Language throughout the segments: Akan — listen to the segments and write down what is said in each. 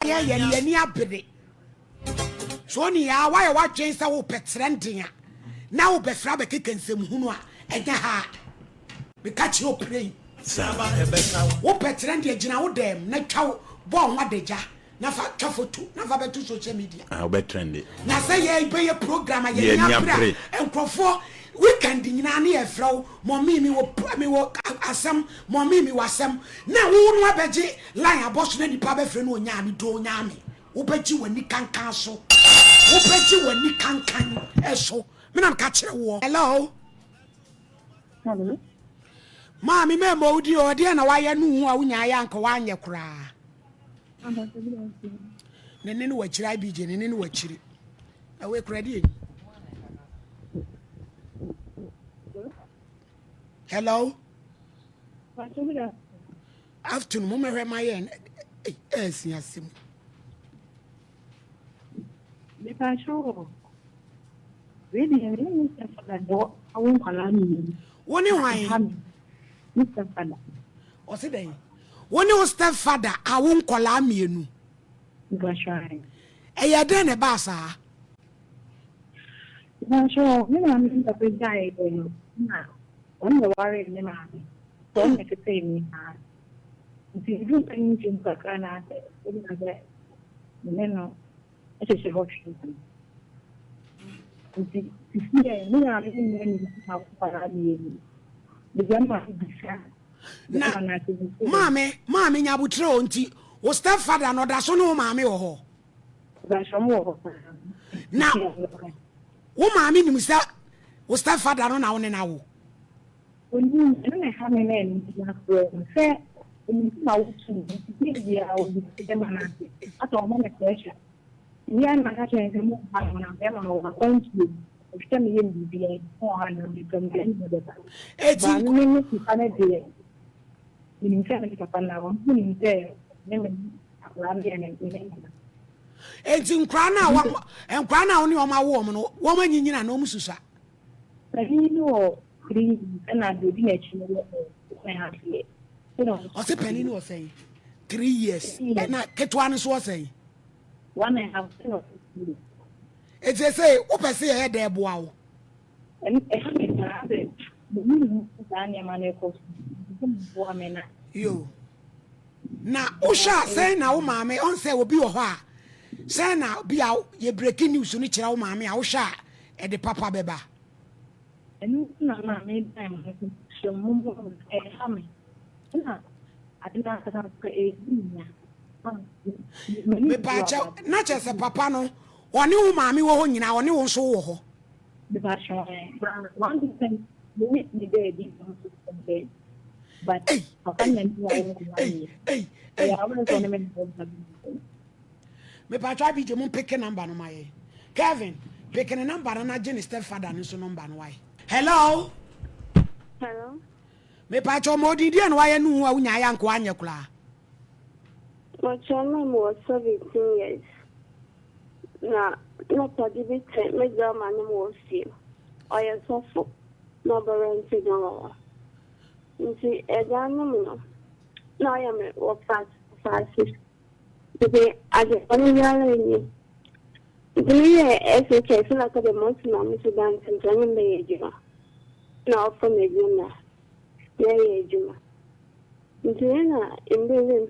Yɛyɛ no yɛni abere. So oni a wayɛ w'adwene sɛ wopɛ trending a na wobɛfrɛ abɛkeka nsɛmhunu a ɛnyɛ ha a meka kyerɛ wo plain. Wopɛ trending a gyina wo dɛm na twa wo bɔɔ ho adagya na fa twa photo na fa bɛto social media. Ah, wobɛ trende. Na sɛ yɛbɛyɛ program a yɛni abere a nkurɔfoɔ weekend nyinaa ne yɛfrɛ wo mɔmii me wɔ me wɔ asɛm mɔmii me wɔ asɛm na wo no abɛgye line abɔ so na nipa bɛfrɛ no onyaa me do onyaa me wobɛgye w'ani kankan so wobɛgye w'ani kankan so me na meka kyerɛ woɔ. Hello. Hello. Maame mɛmmɔ wo din o ɛdeɛ na wayɛ no hu a wonyaa yɛ anka woanyɛ koraa. Ne ne no wakyiri IBJ ne ne no wakyiri. Na wei kura deɛ. Hello. Afternoon mo mɛhwɛ ma yɛn ɛɛsi asɛm. Mepakyɛw o, wei deɛ me ne me stepfather na awo nkwadaa mmienu. Wo ne hwan? Ɛha me, me stepfather. Ɔse dɛn? Wo ne wo stepfather awo nkwadaa mmienu? Mepakyɛw ae. Ɛyɛ dɛn na ɛbaa saa? Mepakyɛw, me maame ne papa gyaee no na ɔno na ɔwaree me maame. Nti ɔno na ɛtetee me ara. Nti meduu panyin mfe mu kakra na asɛ ebia sɛ me ne no hyehyɛ hɔ hwee no. Nti sisi ɛ, me maame ne me nua na nkwadaa mmienu. Mede ma bisa Na maame, maame nya abotire o nti wo step father no ɔda so ne wo maame wɔ hɔ? Ɔmo wɔ hɔ paa. Na wo maame nim sɛ wo step father no na wo ne no awo? Onim, ɛno na ɛha me na ɛno nti mafrɛ no sɛ onim sɛ mawo tu no nti bere biara obisa bɛma no ase asɛ ɔma me pressure. Nti me ara na maka kyerɛ no sɛ mompa ne ho na bɛrima no ɔwɔ akwantuo mu ɛsɛ sɛ meyɛ no biribiara nti mo ɔha no mepɛ mu deɛ ɛne bɛba. Eti Ba me ne papa no deɛ menim sɛ me ne papa no awo nso nim sɛ me me akwadaa no yɛ me me ne nana. Enti nkwadaa no a wa nkwadaa no a wo ne wɔn awo wɔn no wɔn anyinyin anaa wɔn susua? Panin no wɔ 3 years ɛna deɛ odi n'akyi no wɔ 1.5 years. Ɔse panin no wɔ sɛn? 3 years. Ɛna ketewa no nso wɔ sɛn? 1.5 ɛna ɔsɛ 2 years. Eti sɛ wopɛ sɛ yɛyɛ dɛ boa wo? Ɛha me paa sɛ menim saa nneɛma no ɛkɔ so nti sɛ moboa me na. Yo. Na wohwɛ a sɛn na wo maame ɔn sɛ obi wɔ hɔ a sɛn na bi a yɛ breaking news no kyerɛ wo maame a wohwɛ a ɛde papa bɛba? Ɛno nti na maa medan me ho sɛ mommoa me, ɛreha me. Ɛna ade no ankasa nso ɛredi me nya. Mepaakyɛw, na kyerɛ sɛ papa no, ɔne wo maame wɔ hɔ nyinaa, ɔne wo nso wɔ hɔ? Mepaakyɛw, one percent, me ne me baabi nso baabi. But papa no na ne wɔ nkɔmɔ ayɛ. Ɛyɛ awɔ sɛ ɔne me na ɛwɔ nkɔmɔ. Mepatwa Abigye mo mpeke number no ma yɛn. Kevin, peke ne number no na gye ne step father no nso number no wae. Hello. Hello. Mepatwa ɔma odin deɛ na wayɛ no hu a wonya ayɛ anka wanyɛ koraa. Mɔkyɛ na mewɔ 17 years. Na na padi bi te me grandma no mu wɔ fie. Ɔyɛ sɔfo na ɔbɛrɛnte dan wɔ hɔ. Nti ɛdan no mu no na ɔyɛ me wɔ faase. Nti adze bɔn biara nnyi mu. Ntsi meyɛɛ SHS na ɔka dɛ mosu na mo so dantse ntsi ɔnye me bɛyɛ edwuma. Nna ɔfa me edwuma mu na yɛyɛ edwuma. Ntsi nna mber bi mu,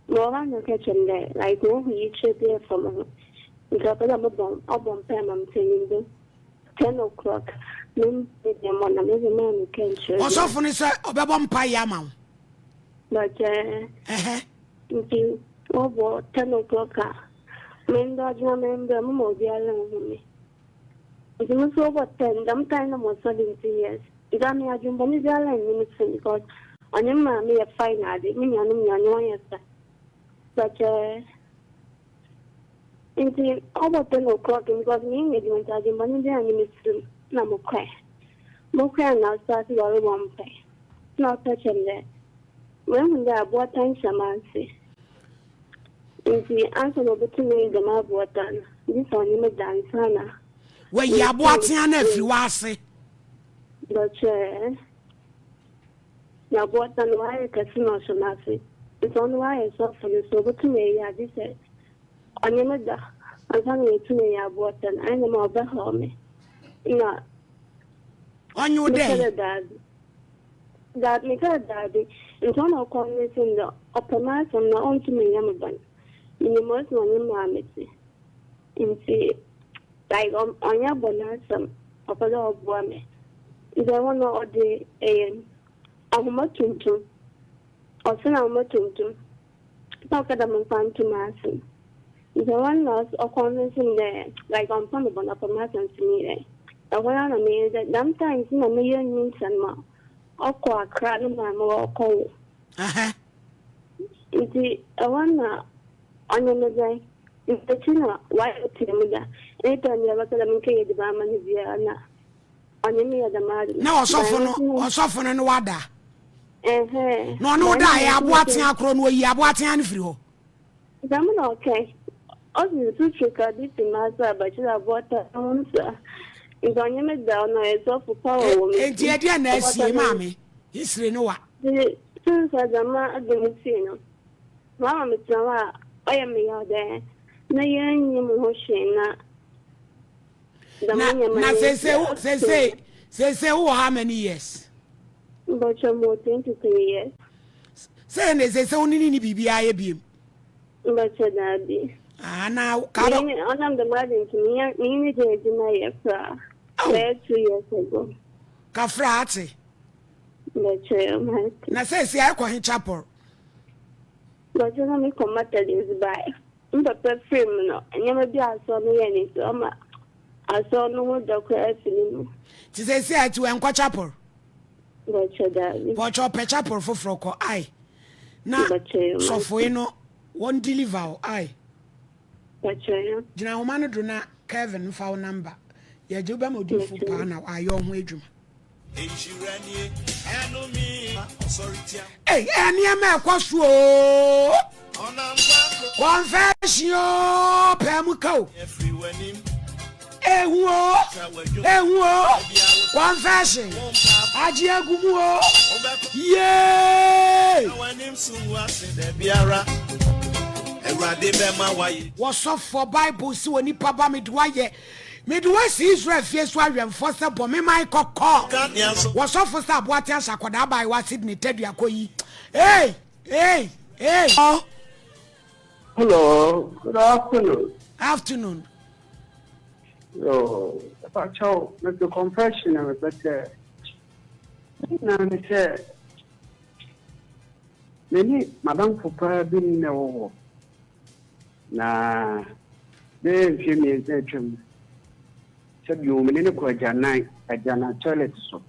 mowɔ hɔ a na ɔka kyerɛ me dɛ like oehu yikyerɛ bi fa moho ntsi ɔpɛ dɛ mobɔ ɔbɔ mpaa ma me ntsi ewimbir 10 o'clock memmbɔ dɛm na medze maa no kɛnkyerɛ bi. Ɔsɔfo no sɛ ɔbɛbɔ mpaeɛ ama wo. But Ɛhɛ. Nti wɔbɔ 10 o'clock a, mendɔgye na membrɛ moma obiara nhu me. Nti me nso wɔbɔ 10, dɛm time na mowɔ 17 years. Nti ame adwembɔne biara nnyi me tirim because ɔnye me maame yɛ fine na ade, me nuanom nyinaa ɔnye wɔn yɛ fine. But nti ɔbɔ 10 o'clock because menyɛ adwuma nti adwembɔne biara nnyi me tirim na mokɔe. Mokɔe na ɔstart dɛ ɔrebɔ mpae. Na ɔka kyerɛ me dɛ mehu dɛ aboɔtan hyɛ m'ase. Nti ansa na obetumi ayi dɛm aboɔtan no, gye sɛ ɔnye me da ansa na. Wayi aboatea no afiri w'ase. Bɔkyɛɛ. Na aboɔtan no wayɛ kɛse na ɔhyɛ m'ase. Ntsi ɔno ɔayɛ sɔfo no so obotum eyi a gyesɛ ɔnye me da ansaana oetum eyi aboɔtan, annyɛ dɛm a ɔbɛhaw me. Nna Ɔnye wo mekã dɛn? dɛ daabi. Daabi, mekã dɛ daabi. Ntsi ɔna ɔconvince me dɛ ɔpɛ m'asɛm na onntum nnyɛ me bɔn. Minyim mbrɛ osi ɔnye me maame tse ntsi like ɔnnyɛ bɔn asɛm, ɔpɛ dɛ ɔboa me. Ntsi hɔ no ɔdze ahoma tuntum Ɔsen ahoma tuntum na ɔka dɛ memfa nto m'asen. Ntsi hɔ no na ɔconvince me dɛ like ɔmmpɛ me bɔn, ɔpɛ m'asɛm ntsi meyɛ dɛn. Hɔ no na meyɛ dɛ dɛm time so na meyɛ nyinsɛn ma ɔkɔ Accra no maame hɔ ɔkɔwo. Ntsi hɔ no na ɔnye me dɛn. Ntsi ekyir na ɔayɛ tee mu da anytime biara ɔbɛka dɛ menkɛyɛ edziban ama no biara na ɔnye me yɛ dɛm adze no. Na ɔsɔfo no ɔsɔfo no ne wada. Ɛhɛn. Na ɔne wo da yɛ aboa tea korɔ no oyi aboa tea no firi hɔ. Dɛm na ɔkɛe. Ɔdze nsu tweka bi fi m'ase a bɛkyerɛ aboa tea no ho nsa. Nti ɔnye me da ɔno ɔyɛ sɔfo power wɔ me Enti ɛdeɛn na asie maame? History no wa. Ntsi since a dɛm adze no sii no, mama metsena hɔ a ɔyɛ me yaw dɛ na yɛnnyim ho hwee na. Na na sese wo sese sese wo wɔ how many years? Mbɔtɔ mo 23 years. Sɛ na sese wo ne ne ni biribi ayɛ biem. Mbɔtɔ daabi. Ah na ka bɛ. Ɔnam dɛm adi nti me ne gye adwuma yɛ koraa. Bɛyɛ 2 years ago. Kafra ate. Mbɔtɔ yɛ mate. Na sese ayɛ kɔ he chapel. Mbɔtɔ na me kɔ Methodist bae. Me papa firi mu no, nneɛma bi a asɔr no yɛe no ntsi, ɔma asɔr no ho dɔ koraa fi no mu. Ntsi sesei a, tsiw nnkɔ chapel? Bɔkyɛ daabi. Bɔkyɛ ɔpɛ chapel foforɔ kɔ ae na sɔfoe no wɔn deliver wo ae. Bɔkyɛ yo. Gyina ahoma no do na Kelvin mfa wo number. Yɛgye wo bɛma odiyifo paa na ɔayɛ wo ho edwuma. Ei, nneɛma ɛkɔ so oo. Confession oo, pɛɛ mu ka o. Ehu oo, ehu oo. Confession, agye agu mu oo. Yee! Wɔsɔfoɔ Bible si wɔ nipa ba mede wayɛ Mede wo asi Israel fie so awɛmfoɔ sɛ bɔ me man kɔkɔ. Wɔsɔfo sɛ aboa te ase akwadaa abaayewa Sydney tadua kɔ yi. Hey! Hey! Hey! Hello, good afternoon. Afternoon. Yo, mepakyɛw, mepɛ confession na mepɛ sɛ ne nyinaa ne sɛ me ne m'adamfo paa bi na ɛwɔ hɔ. Na bɛyɛ mfeɛ mmiɛnsa atwam sɛ bio me ne no kɔ agyanan, agyanan toilet so.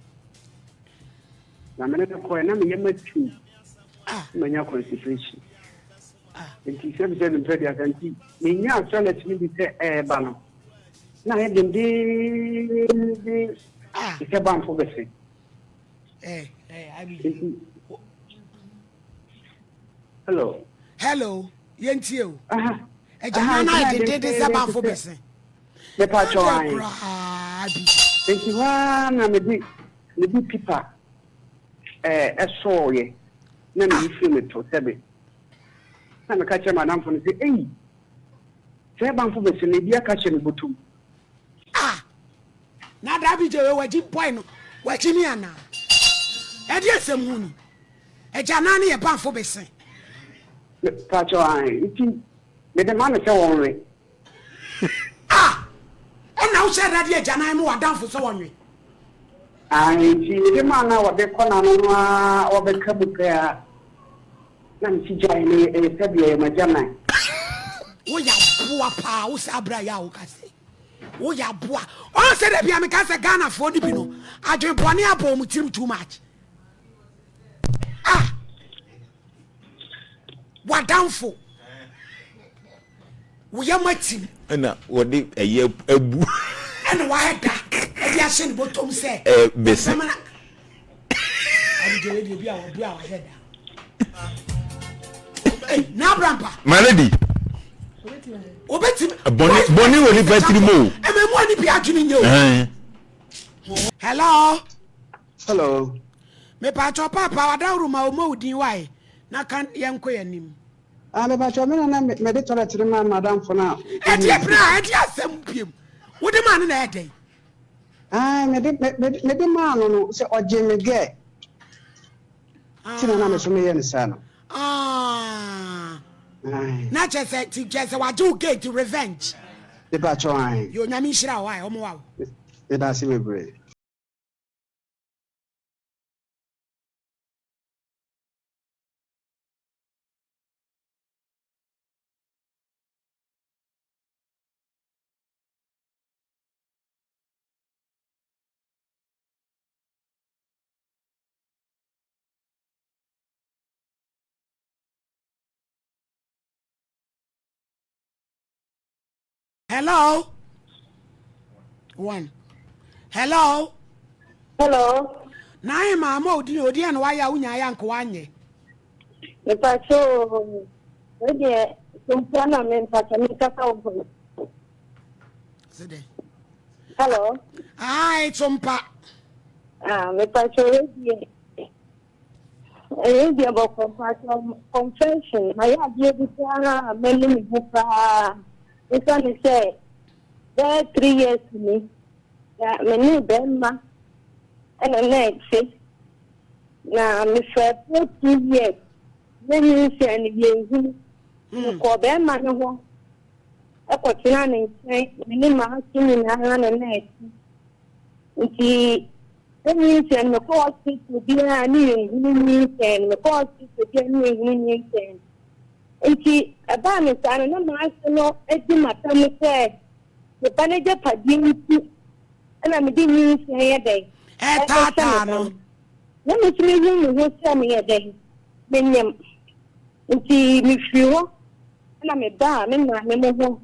Na me ne no kɔɛ na me yam atu ah. na manya constipation. Ah. Nti sɛbi sɛbi mpɛ duasa nti menyaa toilet no bi sɛ ɛɛba no na ayɛ dendeenden ah. te sɛ banfo bɛse. Eh, eh, Nti Hello. Hello, yɛntie o. Agya na na ayɛ dendenden sɛ banfo bɛse. Mepa kyɛw ae. Koraa bi. Nti hɔ ara na mede mede pipa ɛɛ ɛsɔɔyɛ na meyi firi me to sɛbe. Na meka kyerɛ madamfo no sɛ ei sɛ banfo bɛse no ebi aka hyɛ me bɔtɔ mu. Ah! Na daa bi gye wei wagyi boy no wagyi mi anaa? Ɛde asɛm hu ni. Agyanan no yɛ banfo bese. Me pakyɛw ahe nti mede ma no sɛ wɔnwe. Ah! Ɛna wo hyɛ da de agyanan ma w'adamfo sɛ wɔnwe. Ahe nti mede ma no a wɔde kɔ n'ano no ara wɔbɛka mu pɛ a na mesi gyae no ɛyɛ sɛdeɛ ɛyɛ m'agyanan. Woyɛ aboa paa wo saa bra yi a woka sei woyɛ aboa ɔn sɛ da bia meka sɛ Ghanafoɔ no bi no adwen bɔne abɔ wɔn tirim too much. Ah! W'adamfo. Wo yam atim. Ɛna wɔde ɛyɛ abu. Ɛna wahɛ da ɛde ahyɛ ne bɔtɔm sɛ. Ɛɛ bese. Abigye wei deɛ bi a wɔbu a wahɛ da. Ɛy n'abrampa. My lady. Obetumi. Bɔne bɔne wɔ nipa tirim o. Ɛmɛ mu a nipa adwene nyɛ o. Hello. Hello. Mepatwɔ paapa wadaworo ma ɔmɔ wo din wae. Na ka yɛnkɔ yɛn anim. Ah mepakyɛw me na na mede toilet no maa madamfo no a. Ɛdeɛ bra ɛdeɛ asɛm biem wode maa no na ɛyɛ dɛn. Ah mede mede maa no no sɛ ɔgye me gɛ. Ti na na me so meyɛ no saa no. Ah. Na kyɛ sɛ ti kyɛ sɛ wagye wo gate revenge. Mepakyɛw ae. Yo nyame nhyira wo ae ɔmo wa wo. Meda ase bebree. Hello. One. Hello. Hello. Na ayɛ maa ma odi odi na wayɛ a wonya ayɛ anka wanyɛ. Mpakyɛ o, wo deɛ sompa na me mpakyɛ me kasa wo hɔ. Sɛ dɛ. Hello. Ayi sompa. Ah, mepakyɛ wo deɛ. Ɛyɛ deɛ bɔkɔ mpakyɛ confession mayɛ adeɛ bi paa a manu me ho paa. Esiane sɛ bɛyɛ three years ni na me ne bɛrima ɛna na ɛte na mefɛ for 2 years na nyinsɛn no yɛnhunu. Mekɔɔ bɛrima no hɔ ɛkɔtena ne nkyɛn, me ne m'ase nyinaa na na ɛte. Nti nyinsɛn no, mekɔ hospital biara ne yɛnhunu nyinsɛn no, mekɔ hospital biara ne yɛnhunu nyinsɛn no. Nti ɛbaa me saa no, na m'ase no adi m'atam sɛ me ba no agyapadeɛ nti ɛna mede nyinsɛn yɛ dɛn ɛtaataa no. Na me nso mehu me ho sɛ meyɛ dɛn menyam. Nti mefiri hɔ ɛna mebaa me maame mo ho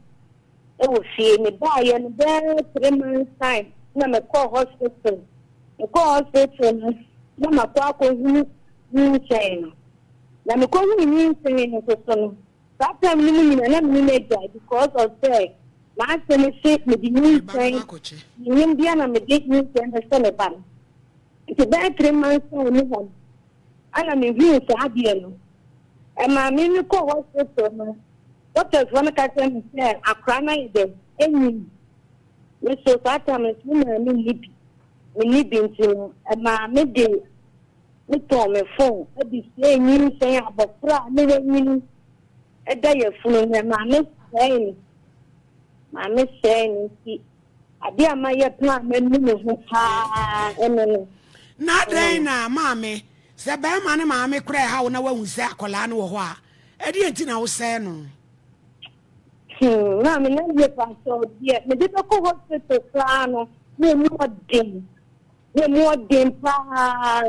ɛwɔ fie. Mebaeɛ no bɛyɛ 3 months time na mekɔɔ hospital. Mekɔɔ hospital no na makɔ akɔhunu nyinsɛn no. Na mekɔhunu nyinsɛn no nso so no, saa time no mu nyinaa na mene no agyae because of sɛ m'ase no se mede nyinsɛn menyim bia na mede nyinsɛn bɛhyɛ me ba no. Nti bɛyɛ 3 months time mu hɔ no ana mehuu saa adeɛ no. Ɛmaa me mekɔɔ hospital no, doctors foɔ no ka kyerɛ me sɛ akora no ayɛ dɛ ɛnyini. Me so saa time no so me maame nni bi, menni bi nti no ɛmaa me de metɔn me phone de sie nyinsɛn abɔfra a ne wanyini ɛda yafunu no. Ɛmaa me sɛe no, maame sɛe no. Nti adeɛ a mayɛ paa a manu me ho paa ɛno no. Na adɛn na maame sɛ bɛrima ne maame kora ɛha wo na wahu sɛ akwadaa no wɔ hɔ a, ɛdeɛ nti na wosɛe no? Maame, na yɛ pasɔ deɛ mede bɛkɔ hospital koraa no na emu ɔden, na emu ɔden paa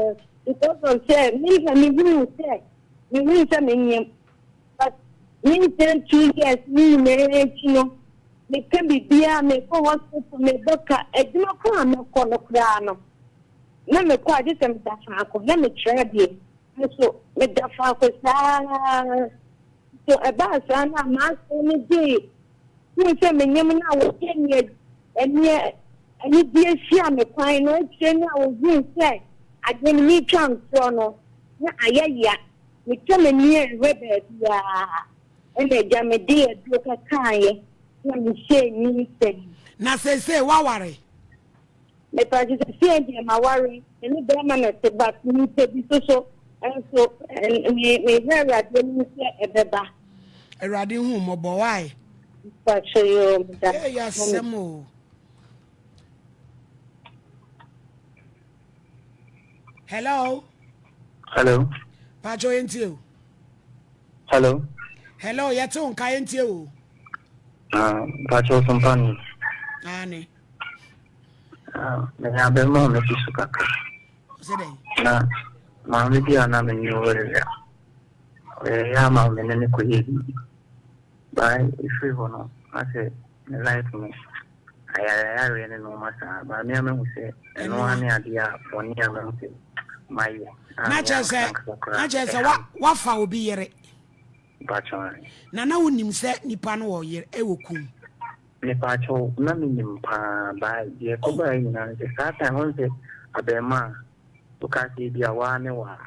because of sɛ me na mehunu sɛ menyam, but menkyɛn 2 years ne nyinaa akyi no meka biribiara, mekɔ hospital, mebɔ ka adwuma koraa, mɛkɔ no koraa no na mekɔ agye sɛ meda faako na mekyerɛ adeɛ nso meda faako saa. So ɛbaa saa no a m'ase no gyee hu sɛ menyam no a wɔyɛ neɛ ɛneɛ anigye hyia me kwan no akyire no a wɔhuu sɛ adeɛ no metwa ntorɔ no na ayɛ ya, metwa m'ani nhwɛ baabiaa, ɛna agya mede aduro kɛkaeɛ na mehyɛɛ nyinsɛn. Na seesei woaware? Mepa seesei deɛ maware, me ne bɛrima na te, but mepɛ bi so so nso mehwɛ Awurade anim sɛ ɛbɛba. Awurade hu mmɔbɔ wae. Mpakyɛ yoo, meda. Ɛyɛ asɛm o. Hello. Hello. Pakyɛ yɛntie o. Hello. Hello, yɛte wo nka, yɛntie o. Ah, mpakyɛ sompa no. Ane. Ah, menya abɛma a mesi so kakra. Sɛ dɛn? Na maame bi a na menye wɔ area. Ɔyɛ yɛ ama me ne ne kɔyɛ biribi. Baa ɛfiri hɔ no, na sɛ me life no ayareayareɛ ne nneɛma saa. Baa me a mahu sɛ ɛno ara ne adeɛ a bɔne a mahu sɛ mayɛ. A Na me kyerɛ sɛ ankasa koraa na kyerɛ sɛ ɛha wa me. wafa obi yere. Mpakyɛw ae. Na na wonim sɛ nipa no wɔ yere ɛwɔ kum? Mepaakyɛw, na menim paa, but deɛ ɛkɔbaeɛ nyinaa ne sɛ saa time wohu sɛ abarimaa a wokaa sɛ ebi a waa ne waa.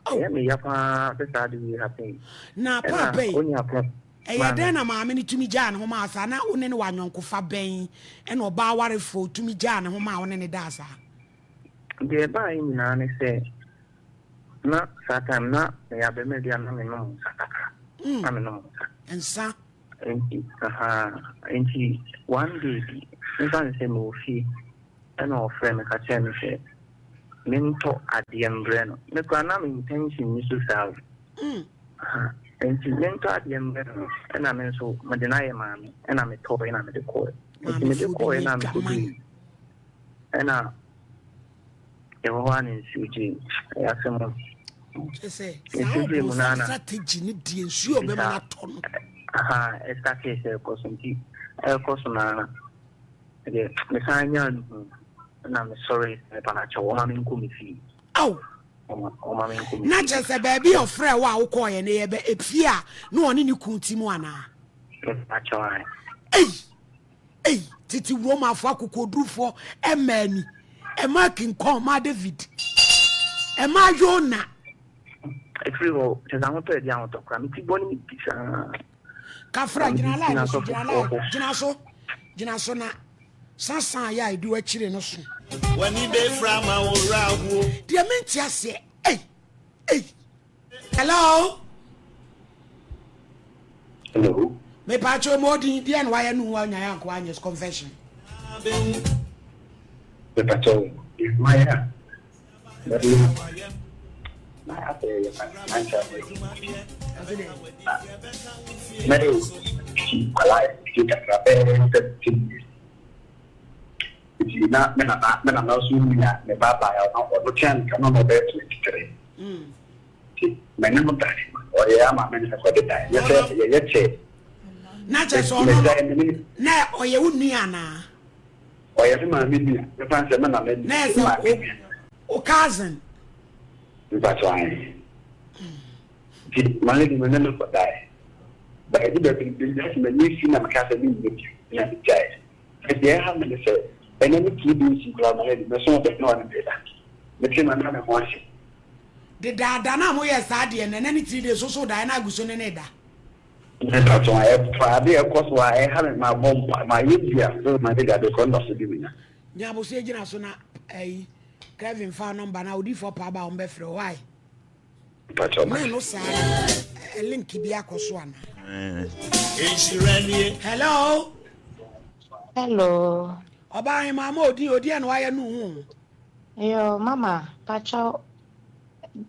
Ɛyɛ me ya paa sɛ saa ade wei happen. Na Ɛna paapa yi, onya ko ɛyɛ maame. dɛn na maame no tumi gyaa ne ho maa saa? Na wo ne no wɔ ayɔnkofa bɛn? Ɛna ɔbaa warefoɔ tumi gyaa ne ho maa wo ne no daa saa? Deɛ ɛbaeɛ nyinaa ne sɛ, na saa time na meyɛ abarimaa bi a na menom nsa kakra. Na menom nsa. Nsa? Nti, ahaa, nti one day bi, memfa no sɛ mewɔ fie, ɛna ɔfrɛɛ me ka kyerɛɛ me sɛ mentɔ adeɛ mbrɛ no. Me koraa na me intention nni so saa o. Ahaa, nti mentɔ adeɛ mbrɛ no no, ɛna me nso mede no ayɛ maame, ɛna metɔɔe na mede kɔɔe. Nti mede Maamefoɔ bi kɔɔe yɛ na dwaman. mekɔdui, ɛna yɛwɔ hɔ a na nsuo gyee mu. Ɛyɛ asɛm o. Kyerɛ sɛ saa Nsuo gyee mu no ɔbronsam ara na strategy no deɛ nsuo a ɔbɛma no atɔ no. Ahaa, ɛstartee sɛ ɛkɔ so nti ɛrekɔ so no ara deɛ mesan nyaa no hu na mesɔree sɛ mepa no akyɛw ɔma menkɔ me fie. Ao! Ɔma ɔma menkɔ me Na fie. kyerɛ sɛ baabi a ɔfrɛɛ wo a wokɔɔeɛ no yɛ bɛ efie a na ɔne ne kun te mu anaa? Mepa kyɛw ae. Ei! Ei, tete Romafo akokoɔdurufoɔ mmaa ni, ɛmaa King Kong, maa David, ɛmaa Yona. Ɛfiri hɔ, kyerɛ sɛ ahotɔ ɛde ahotɔ koraa, me ti bɔ ne me di saa. Kafra, gyina line no so, gyina line, gyina so, gyina so na sasa yɛ a ɛdi w'akyire no so. W'ani bɛfira ma wo werɛ ahoɔ. Deɛ mente aseɛ, ei, ei. Hello. Hello. Mepaakyɛw ma odin deɛ na wayɛ no ho anya yɛ anko anyɛ confession. Mepaakyɛw deɛ mayɛ a mɛma na afɛ yɛ financial na mɛyɛ kwalaa fi kakra bɛyɛ 17 years nti na me nana me nana nso nua ne ba baa ɔno ɔno tia ne ka no na ɔbɛyɛ 23 Nti me ne no dae. Ɔyɛ ama me ne no kɔde dae. Nyɛ sɛ yɛyɛ kyɛ. Na kyerɛ sɛ ɔno no, na ɔyɛ wo nua anaa? Ɔyɛ me maame nua. Mefa no sɛ me nana nua. Na yɛ sɛ wo cousin. Mpakyɛw ahe. Nti maame de me ne no kɔdae. But ɛdu baabi no, menya sɛ m'ani afi na meka sɛ menyɛ bio na megyae. But deɛ ɛha me ne sɛ, ɛnɛ ne three days koraa maame de mɛso ɔbɛn na ɔne me da. Mete ma na me ho ahye. Dedaada no a moyɛɛ saa deɛ no, ɛnɛ ne 3 days wo so wodaeɛ na agu so ne no reda. Mepakyɛw a ɛfa ade a ɛkɔ so a ɛha me mabɔ mpa mayɛ bi a sɛ made de ade kɔ nna so di me nya. Nya abosoɛ gyina so na ɛyi Kevin fa number na odifoɔ paa ba a wɔn bɛfrɛ wo why? Mepakyɛw Na mate. ɛno saa no ɛ link bi akɔ so ana? Hello. Hello. Ɔbaa hemaa ma odin odiɛ na wayɛ no ho. Yoo mama pakyɛw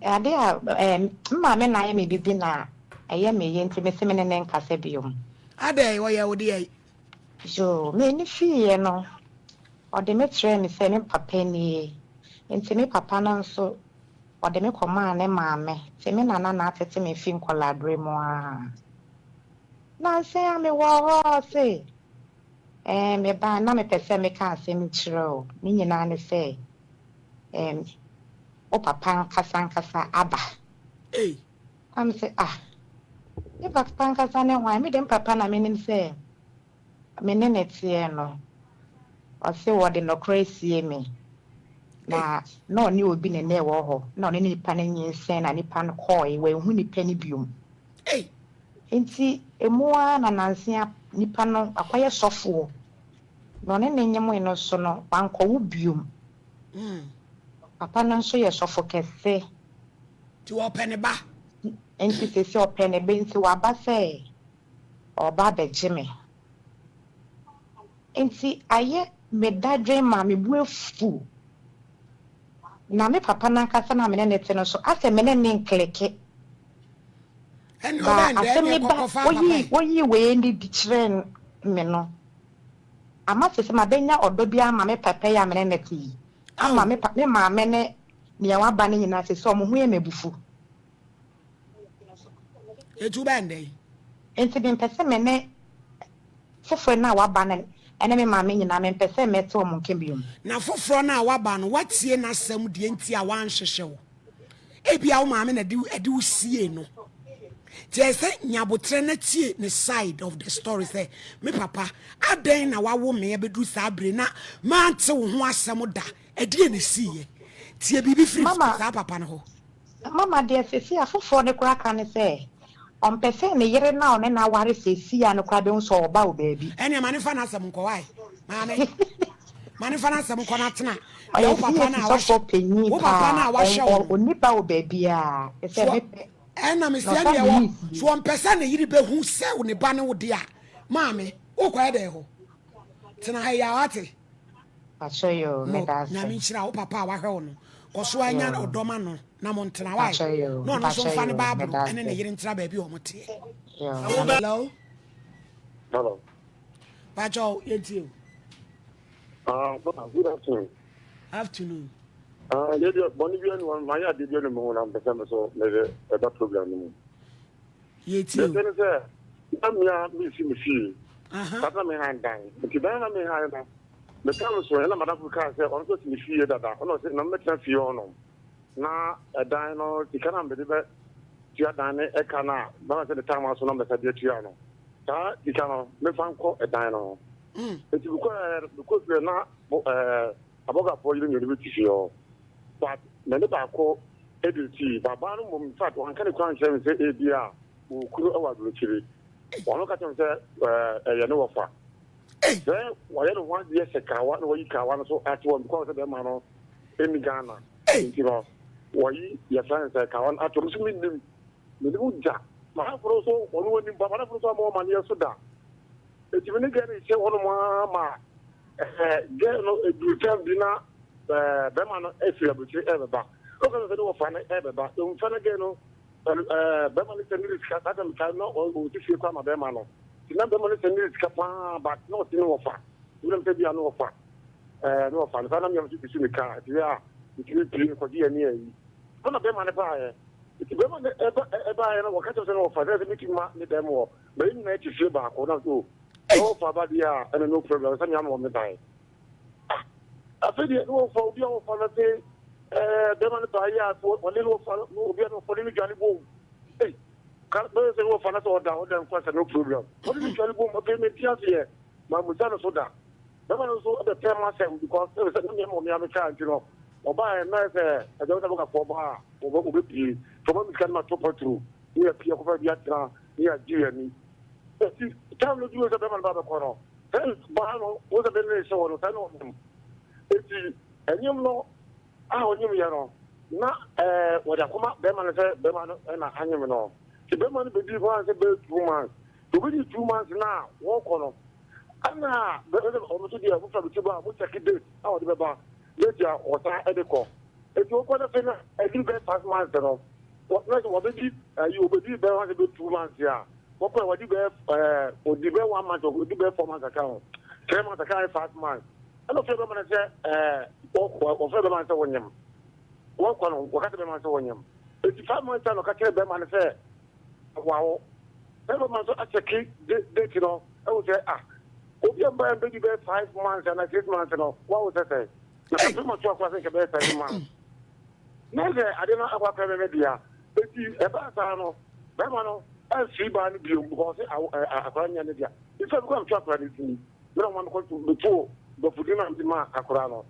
ade a eh, me maame na ayɛ me bibi na ɛyɛ me ye nti mese me ne ne nkasa biom. Adɛn ɔyɛ wo deɛn? Yoo m'ani fiiɛ no ɔde me kyerɛɛ me sɛ me papa nie nti me papa no nso ɔde me kɔmaa ne maame nti me nana na atete me fi nkɔlaa berɛ mu aa. Nansa yi a mewɔ hɔ ɔse Ɛɛ, me ba, na mepɛ sɛ meka asɛm yi kyerɛ wo. Ne nyinaa ne sɛ, ɛɛm, wo papa ankasa ankasa aba. Ei! Na mese, Ah, me papa ankasa ne hwan? Me deɛ, me papa na menim sɛ me ne no teɛ no. Ɔse wɔde nokorɛ asie me. Na na ɔne obi na na ɛwɔ hɔ. Na ɔne nipa no nyinsɛn na nipa no kɔɔe. Wanhu nipa no biom. Ei! Enti emu ara na nanse a nipa no akɔyɛ sɔfoɔ, na ɔne no nyemoe no nso no, wankɔwo biom. Papa no nso yɛ sɔfo kɛse. Nti ɔpɛ ne ba. Enti seesei ɔpɛ ne ba, enti waba sɛ ɔreba abɛgye me. Enti ayɛ me dadwen ma me bo afu. Na me papa no ankasa no a me ne no te no nso, asɛ me ne no nkleke. Ɛnna Ba ɔbɛn dɛ asɛm ɛnneɛ yi ba kɔkɔfa woyii papa yi. woyii wei no di kyerɛɛ me no, ama sese mabɛnya ɔdɔ bi ama me papa yi a me ne no te yi, ama Ao. me pa me maame ne nea waba no nyinaa sese wɔn ho yɛ me abufu. Eti wobɛn dɛn? Enti mempɛ sɛ me ne foforɔ no a waba no ne me maame nyinaa mempɛ sɛ mɛte wɔn nka bio. Na foforɔ no a waba no, woatie n'asɛm deɛ nti a wanhwehwɛ wo? Ebia wo maame na ɛde wo siee no. Nti ɛyɛ sɛ nya aboterɛ na tie ne side of the story sɛ, me papa, adɛn na wawo me abɛduru saa bere na mante wo ho asɛm da? Ɛdeɛn na ɛsiiɛ? Tie biribi firi Mama, saa papa no hɔ. Mama deɛ seesei afoforɔ no koraa ka ne sɛ ɔmpɛ sɛ ne yere no a ɔne no aware seesei a no koraa bɛhu sɛ ɔba wɔ baabi. Ɛnneɛ ma no mfa n'asɛm nkɔ wai maame ma no mfa n'asɛm nkɔ na tena deɛ Ɔyɛ wo papa CAC no a wahwɛ sɔfoɔ panyin wo papa no paa a wahwɛ wo no. ɔnni ba wɔ baabiara So sɛ mepɛ ɛna mesi na ɔsan ɛnneɛ de wɔ me so sie. ɔmpɛ sɛ ne yere bɛhu sɛ ne ba ne wo de a maame wokɔyɛ dɛn hɔ tena ha yi a wate. Pakyɛ yoo Mo, meda ase. Nyame nhyira wo papa a wahwɛ wo no. Kɔ so ara nya Yoo. ɔdɔ ma no na mo ntena wai. Pakyɛ yoo, Na ɔno nso mpakyɛ mfa ne yoo, Bible meda ne ne ase. yere ntena baabi a wɔn teɛ. Yoo, Nyame. Hello. Hello. Pakyɛ o, yɛntie o. Ah, good afternoon. Afternoon. Ah, yɛ deɛ bɔne bi anu ma yɛ adeɛ bi anu me ho na mpɛ sɛ me so mede ɛba program no mu. Yɛtie o. Deɛ ne sɛ na mmea mesi me fie. Saa na me han dan. Nti dan na me han no. Me tam so ɛna madamfo kaa sɛ ɔno nso si ne fie dada. Ɔno ɔsɛ na mɛtena fie hɔ nom. Na ɛdan no sika na mede bɛ tua dan ne ɛka no a bɛma sɛ ne tam aso na mɛsa de atua no. Saa sika no mefa nkɔ ɛdan no ho. Nti mekɔ mekɔ fie na ɛɛ abɔgafoɔ yere mmienu bi te fie hɔ. But me ne baako de tii. But baa no mmom in fact wanka ne kora nkyerɛ me sɛ ebi a wɔkunu wɔ aburokyiri. Ɔno ka kyerɛ me sɛ ɛyɛ ne wɔfa. Sɛ wɔyɛ ne ho adeɛ hyɛ kawa na wɔyi kawa no so ate wɔn because sɛ bɛrima no ɛni Ghana. Nti no wɔyi yɛfrɛ no sɛ kawa no ato no so menim menim gya. Madamfo no nso ɔno wɔnim ba madamfo no nso ama ɔmaneɛ so da. Eti me ne gɛ no hyɛ hɔnom ara ma ɛɛ gɛ no eduru time bi na ɛɛ bɛrima no efiri aburokyire ɛɛbɛba. Ɔka sɛ ne wɔfa no ɛɛbɛba. Nfa na gɛ no ɛɛ bɛrima no sɛ ne sika saa time ka na ɔsi fie kɔ ama bɛrima no. Ti na bɛrima no sɛ ne sika paa ba na ɔsi ne wɔfa. Ebi nam sɛ bi a ne wɔfa ɛɛ ne wɔfa no saa na mmea nso bi ne kaa ti a ntumi pie kɔgye yɛn ne ayi. Ɛna bɛrima no baayɛ. Eti bɛrima no ɛba ɛbaayɛ no wɔka kyerɛ sɛ ne wɔfa sɛ sɛ metumi ma ne dɛm wɔ. Bɛyɛ nyinaa te fie baako na so sɛ wɔfa ba deɛ a ɛna no problem sɛ mea mewɔ me dan. Ah, afei deɛ ne wɔfa obi a wɔfa no se ɛɛ bɛrima no baa yi a so ɔne ne wɔfa no obi a ne wɔfa ne no dwane bom. Ei, ka bɛyɛ sɛ ne wɔfa no sɛ ɔda ɔda nkwa sɛ no problem. Ɔne no dwane bom afei mente aseɛ ma musa no so da. Bɛrima no nso ɛbɛpɛ m'asɛm because ɛbɛ sɛ ne mea mewɔ mea me kaa nti no ɔbaa na sɛ ɛdɛm sɛ bɛkafoɔ ba a wɔbɛpie. Sɛ ɔma me sika no ma to patro ne yɛpie akɔfa bi atena ne yɛagye yɛn ani. Enti time no duru sɛ bɛrima no ba bɛkɔ no, sɛ baa no wo sɛ bɛne hyɛ hɔ no sɛ na ɔnyem. Enti ɛnyem no a ɔnyem yɛ no na ɛɛ wɔde akɔma bɛrima no sɛ bɛrima no na anyem no. Nti bɛrima no bɛdi hɔ sɛ bɛyɛ 2 months. Nti obɛdi 2 months no a wɔkɔ no ɛna bɛrima ɔno nso deɛ wɔfra bɛti ba a mo check date a ɔde bɛba date a ɔsan ɛde kɔ. Enti wɔkɔ no afei na ɛduru bɛyɛ 5 months no na sɛ wɔbɛdi ayi wɔbɛdi bɛyɛ wɔn sɛ bɛyɛ 2 months a wɔkɔ wɔde bɛyɛ ɛɛ ɔdi bɛyɛ one month ɔdi bɛyɛ 4 months aka ho 3 months aka yɛ 5 months ɛna ɔfrɛ bɛma no sɛ ɛɛ wɔfrɛ bɛma no sɛ wɔnyam wɔkɔ no wɔka sɛ bɛma no sɛ wɔnyam eti 5 months a na ɔka kyerɛ bɛma no sɛ wawo sɛ bɛma nso akyɛke date no ɛwɔ sɛ ah obi a mbaa mbɛdi bɛyɛ 5 months ana 6 months no wawo sɛ sɛ na bɛma so akora sɛ nka bɛyɛ 7 months na sɛ ade no akɔ akɔ bɛmɛ dea eti ɛbaa saa no bɛrima no ɛnfiri baa no bio because akora nyɛ ne dea nfa bi kɔ amto akora no din mena ɔma mekɔ meto bɔfodin na mede ma akora no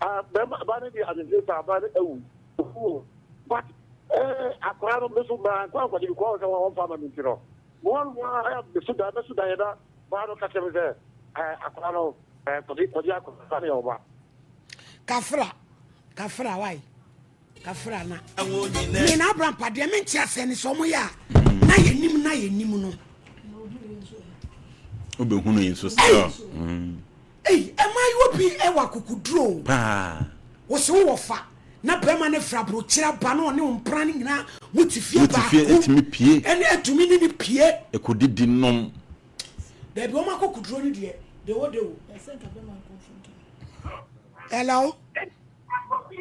bɛrima baa no deɛ adwendwen saa baa no awu owu but ɛɛ akora no meso baa nkɔ ankɔgye because sɛ wɔmfa ama me nti no wɔn wɔn a meso da meso da yɛ da baa no ka kyerɛ me sɛ ɛɛ akora no ɛɛ kɔgye kɔgye akora no yɛ ɔba. Kafra kafra wai kafra na me na abrampa deɛ mente aseɛ ne sɛ ɔmo yɛ a na yɛnim na yɛnim no. Wobɛhunu yi nso sɛ. Ei, mmaayewa bi wɔ akokoduro o. Paa. Wɔsɛ wowɔ fa na bɛrima no fira aburokyire aba na ɔne wo mpena no nyinaa mo te fie Mo te fie baako. etumi pie. Ɛne etumi ne ne pie. Ɛkɔdidi nom. Dabi wɔn akokoduro no deɛ de wo de o. Hello.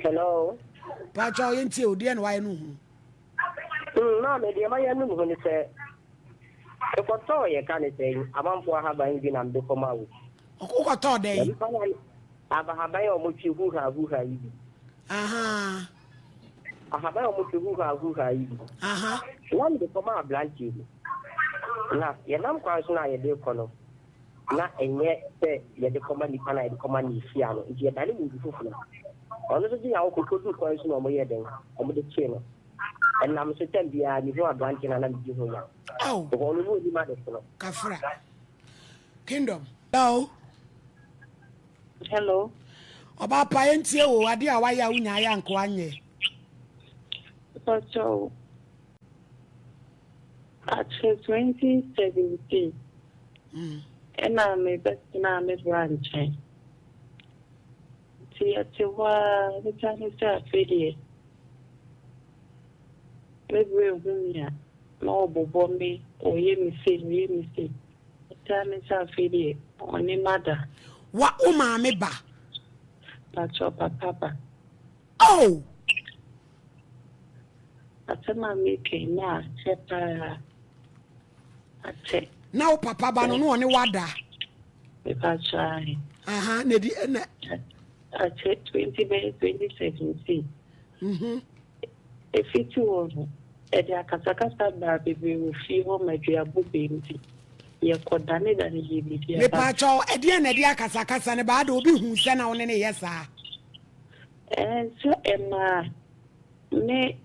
Hello. Pàtó yɛn tie o deɛ na wayɛ no hu. Maame deɛ mayɛ no hu ne sɛ mekɔtɔɔ yɛ ka ne sɛ amanfoɔ ahaban bi na mede kɔma wo. Wokɔtɔɔ dɛ yi? Ahaban a wɔtwe huha huha yi bi. Ahaban a wɔtwe huha huha yi bi. Na mede kɔma aberanteɛ bi. Na yɛnam kwan so na yɛde kɔ no, na ɛnyɛ sɛ yɛde kɔma nipa na yɛde kɔma ne ehyia no, nti yɛdane biribi foforɔ. Ɔno nso gye yɛn awokɔ kɔduru kwan so na wɔyɛ dɛn, wɔde kyee no. Ɛnam so tɛm biara mehu aberanteɛ no a na medi ho yaw. Ao. Because ɔno na ɔnim ade pono. Kafra. Kingdom. Hello. Hello. Ɔbaa pa yɛntie o, adeɛ a wayɛ a wonyaeɛ a nka wanyɛ. Mpakyɛw, akyɛ 2017 ɛna mebɛtenaa me bra nkyɛn. Nti yɛte hɔ ara, meka ne sɛ afei deɛ me bra hu me a na ɔbobɔ me, ɔyɛ me sei, ɔyɛ me sei. Meka ne sɛ afei deɛ ɔne mada. Wa wo maame ba? Mpakyɛw, papa ba. Oh! Asɛm a mereka yi, na akyɛ paa. Akyɛ. Na wo papa ba no, na ɔne wo ada? Mepakyɛ ahe. Aha, na di na. Akyɛ 20 bɛyɛ 2017. Mhm. Efiti hɔ no, ɛde akasakasa baa bebree wɔ fie hɔ ma duabɔ baa mu nti, yɛkɔdanedane yɛɛ biribiara. Mepakyɛ ɛdeɛn na ɛde akasakasa no baa? Ada obi huu sɛ na wo ne no yɛ saa? Ɛɛ, sɛ ɛmaa me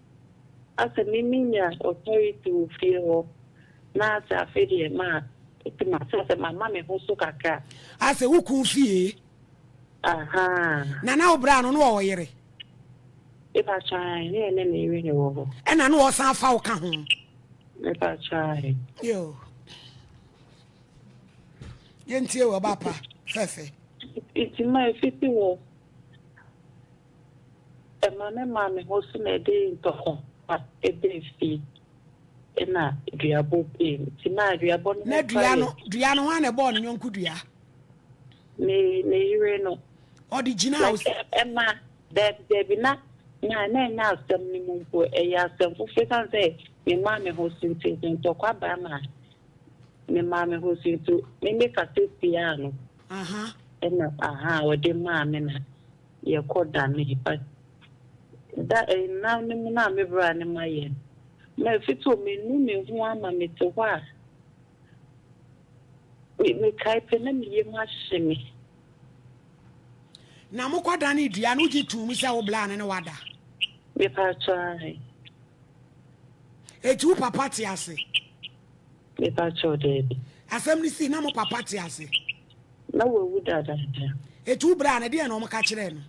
asɛ me menya authority wɔ fie hɔ na asɛ afei deɛ ma ɛti ma sɛ asɛ mama me ho so kakra. Asɛ wo kun fie? Ahaa. Na na wo bra no na ɔwɔ yere? Mepa kyɛw ae, ne yɛ ne ne yere na ɛwɔ hɔ. Ɛna na ɔsan fa wo ka ho? Mepa kyɛw ae. Yoo. Yɛntie wɔ ɔba pa fɛfɛ. Nti ma ɛfiti hɔ. Ɛma me maa me ho so na ɛde ntɔkwa baa fie na duabɔ baa mu. Nti na duabɔ no Na dua no, dua no, hwan na ɛbɔɔ ne yɔnko dua? Ne ne yere no. Ɔde gyinaa Like ɛma daabi daabi na na na ɛnyɛ asɛm no mu mpo ɛyɛ asɛm foforɔ ɛsiane sɛ me maa me ho so nti nti ntɔkwa baa ma me maa me ho so nti me me kasa tiaa no. Ɛna aha ɔde maa me na. Yɛkɔ danee but da nna no mu no a me bra no ma yɛ no ma ɛfiti o menu me ho ama me te hɔ a me mekae pɛ na me yam ahye me. Na mo kɔ danee dua no wogye too mu sɛ wo bla no ne wada? Mepakyɛw ahe. Eti wo papa te ase? Mepakyɛw daabi. Asɛm no sii na mo papa te ase? Na wawu dadaada. Eti wo braa no, ɛdeɛn na wɔka kyerɛɛ no?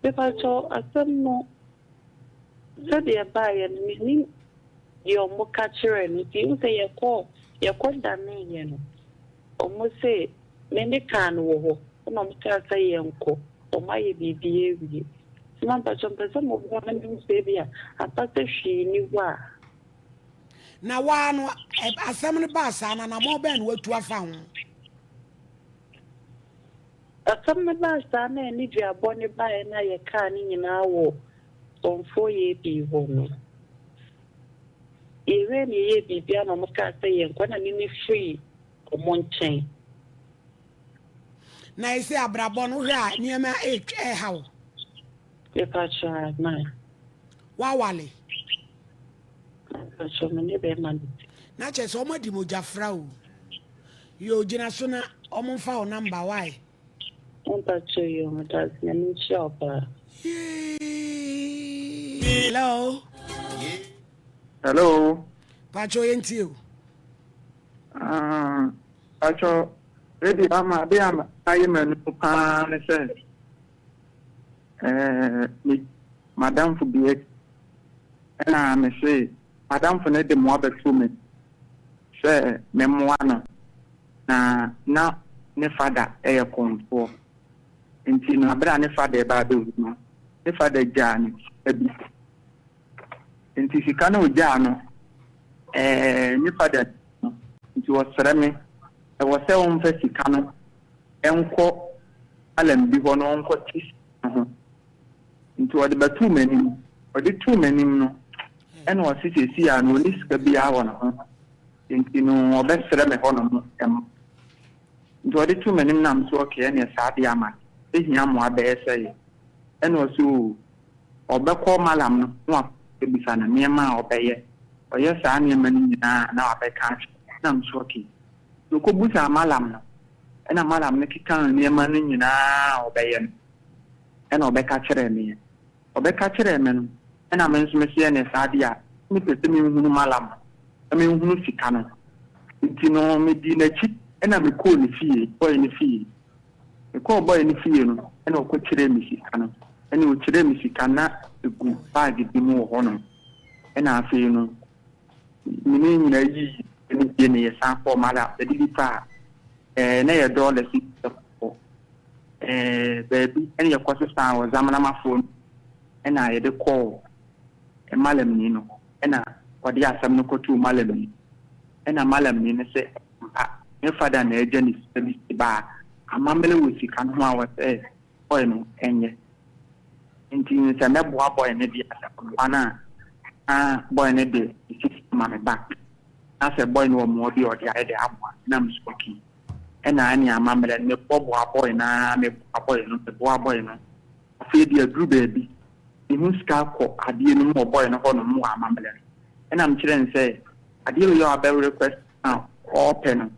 Mepakyɛw, asɛm no, sɛdeɛ ɛbaeɛ no, mennim deɛ wɔka kyerɛɛ no. Nti wohu sɛ yɛkɔɔ, yɛkɔdaneeɛ no, wɔse me ne kaa no wɔ hɔ, ɛna wɔkaa sɛ yɛnkɔ, wɔayɛ biribiara awie. Nti na mpakyɛw mepɛ sɛ moboa me na mehu sɛ ebia ampa sɛ hwee nni hɔ a. Na wo ara no, asɛm no baa saa no, anammɔn bɛn na woatu afa ho? Asɛm no baa saa na ɛne duabɔ no baeɛ na yɛkaa ne nyinaa wɔ Kɔmfoɔ Yebii hɔ no, yɛwiee na yɛyɛɛ biribiara na wɔkaa sɛ yɛnkɔ na me mefirii wɔn nkyɛn. Na ɛsɛ abrabɔ no wohwɛ a nneɛma ɛreha wo? Mepakyɛw, aane. Woawale? Mpakyɛw me ne bɛɛma no te. Na kyerɛ sɛ ɔmo adi mogya fra o. Yoo gyina so na ɔmo nfa wo number why. Mpakyɛw yoo medase nyame nhyira wo paa. Yee hello. Hello. Pakyɛw yɛn tie o. Ah, pakyɛw radio ama ade a ayɛ m'anum paa ne sɛ ɛɛ me madamfo bi akyi ɛna mese madamfo no de mmoa bɛto me sɛ memmoa no na na ne fada yɛ kɔmfoɔ nti no abere a ne fada ɛba abɛwu no ne fada gyaa no sika bi nti sika no ogyaa no ɛɛ ne fada no nti ɔsrɛ me ɛwɔ sɛ ɔmfa sika no nkɔ alam bi hɔ na ɔnkɔte sika no ho. Nti ɔde bɛtoo m'anim. Ɔde too m'anim no, ɛna ɔse seesei a no ɔnni sika biara wɔ ne ho, nti no ɔbɛsrɛ me hɔ nom mmoa. Nti ɔde too m'anim na mese okay ɛneɛ saa deɛ ama ɛhia mmoa bɛyɛ sɛi. Ɛna ɔse oo ɔbɛkɔ Mallam no na wakɔbisa no nneɛma a ɔbɛyɛ. Ɔyɛ saa nneɛma no nyinaa a na wabɛka akyerɛ me. Ɛna mese okay. Nti ɔkɔbusaa Mallam no, ɛna Mallam no kekaa nneɛma no nyinaa a ɔbɛyɛ no. Ɛna ɔbɛka kyerɛɛ me. Ɔbɛka kyerɛɛ me no, Ɛna me nso mese ɛneɛ saa deɛ a, mepɛ sɛ menhunu Mallam na menhunu sika no. Nti no medii n'akyi ɛna mekɔɔ ne fie, boy no fie. Mekɔɔ boy no fie no ɛna ɔkɔkyerɛɛ me sika no. Ɛne ɔkyerɛɛ me sika na ɛgu bag bi mu wɔ hɔnom. Ɛna afei no me ne nyinaa yii ne fie no yɛsan kɔɔ Mallam. Yɛde bi faa ɛɛ na yɛ dollars kɔ ɛɛ baabi ɛna yɛkɔsesaa wɔ Zamanamafoɔ no ɛna yɛde kɔɔ Malamni no ɛna ɔde asɛm no kɔtoo Malamni ɛna Malamni no sɛ ampa ne fada na agya ne sika bi si baa amammerɛ wɔ sika no ho a wɔsɛ boy no ɛnyɛ nti sɛ mɛboa boy no deɛ sɛ ɔboa no a na boy no de ne sika ma me back na sɛ boy no wɔ mmoa bi a ɔde ayɛ de aboa na me so okay ɛna ɛne amammerɛ no meboaboa boy no ara meboa boy no meboa boy no Afei deɛ aduru baabi, mehu sika kɔ adeɛ no mu wɔ boy no hɔ nom wɔ amammerɛ no. Ɛna mekyerɛ no sɛ adeɛ wei a wabɛ request a ɔɔpɛ no,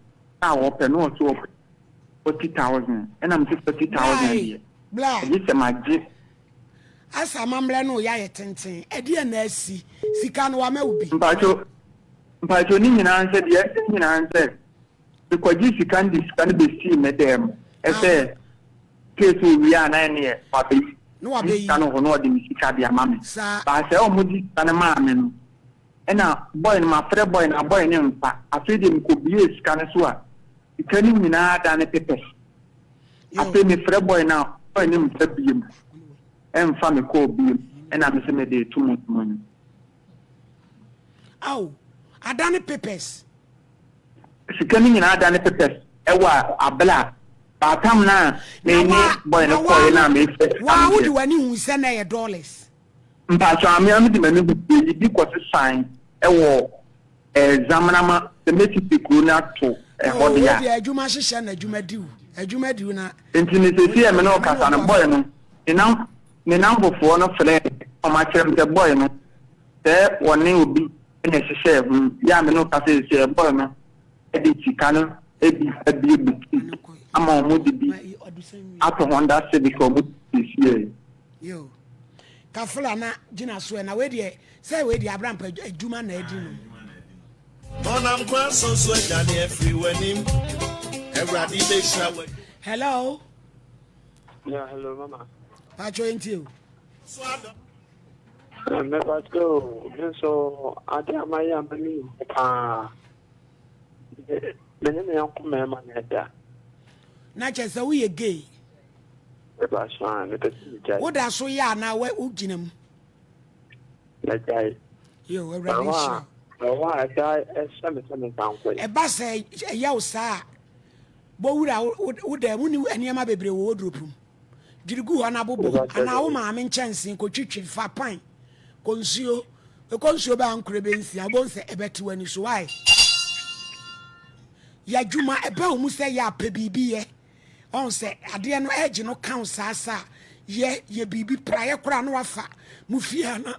a ɔɔpɛ no ɔse ɔpɛ 40,000. Ɛna mese 40,000 deɛ, agye sɛ magye. Asa amammerɛ no reyɛ ayɛ tenten, ɛdeɛn na asi? Sika no wama wo bi? Mpakyɛw, mpakyɛw ne nyinaa nsɛ deɛ ɛsɛ nyinaa nsɛ mekɔgye sika no de sika no bɛsii me dan mu sɛ case owie a na ɛneɛ wabeyi me sika no hɔ na ɔde me sika de ama me. Baa sɛ ɔmo de sika no maa me no ɛna boy no mafrɛ boy no a boy no mfa afei deɛ mekɔbiee sika no so a sika no nyinaa adane papers. Afei mefrɛ boy no a boy no mfa biem ɛmfa me call biem ɛna mese mede reto mo anim. Ao, adane papers. Sika no nyinaa adane papers ɛwɔ abla baatam no a me ne boy no kɔɔɛ no a me fɛ sika no deɛ. Waa wode w'ani hu sɛ na ɛyɛ dollars. Mpakyɛw ame a mede m'ani hu sɛ yɛdi kɔ sesan ɛwɔ ɛɛ Zamanama sɛ mɛsisi kuro no ato ɛhɔ deɛ a. Oh wodeɛ adwuma hyehyɛ na adwuma di wo adwuma di wo na. Nti no seesei a me ne wo kasa no boy no ne nam ne namfofoɔ no frɛɛ me na wɔn akyerɛ me sɛ boy no sɛ wɔne obi na ɛhyehyɛɛ ho yɛ a me ne wo kasa seesei boy no de sika no bi abue boutique ama wɔn de bi ato Honda Civic a wɔn siesiee. Yo. Kafla na gyina so ɛ na wei deɛ sɛ wei deɛ abrampa adwuma na adi no. Ɔnam kwan so so adwane afiri w'anim. Awurade bɛhyira w'adwuma. Hello. Yeah, hello mama. Pacho nti o. Mepatro o, me nso ade a mayɛ a m'ani nnye paa. Me ne me yɔnko mmarima na ɛda. Na kyerɛ sɛ woyɛ gay. Mepatro a, mepɛ sɛ megyae. Woda so yɛ anaa wogyina mu? Magyae. Yo, Awurade nhyira wo. Ɛhɔ a ɛtaa ɛhyɛ me sɛ mensan nkɔ yi. Ɛba sɛ ɛyɛ wo saa a, bɔ wura wo dan mu. Wonni nneɛma bebree wɔ wardrobe mu. Dwiri gu hɔ na bobɔ, anaa wo maame nkyɛnsee kɔtwitwi, fa pan, kɔ nsuo, kɔ nsuo bɛyɛ ankorɛ bɛ nsia, wobɛhu sɛ ɛbɛte w'ani so. Why? Yɛ adwuma, ɛba wo mu sɛ yɛ a, pɛ biribi yɛ. Ɔhu sɛ adeɛ no ɛgye no ka wo saa saa a, yɛ, yɛ biribi, praeɛ koraa na wafa mo fie ha na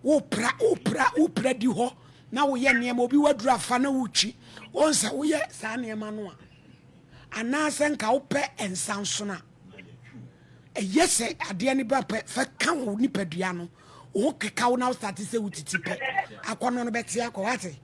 wopra, wopra, wopra di hɔ na woyɛ nneɛma, obi waduru afa na wotwi. Wohu sɛ woyɛ saa nneɛma no a, anaasɛ nka wopɛ nsansono a, ɛyɛ sɛ adeɛ no ba pɛ fa ka wo nipadua no, wo ho keka wo na wo starte sɛ wotiti pɛ, akɔnnɔ no bɛte akɔ, wate?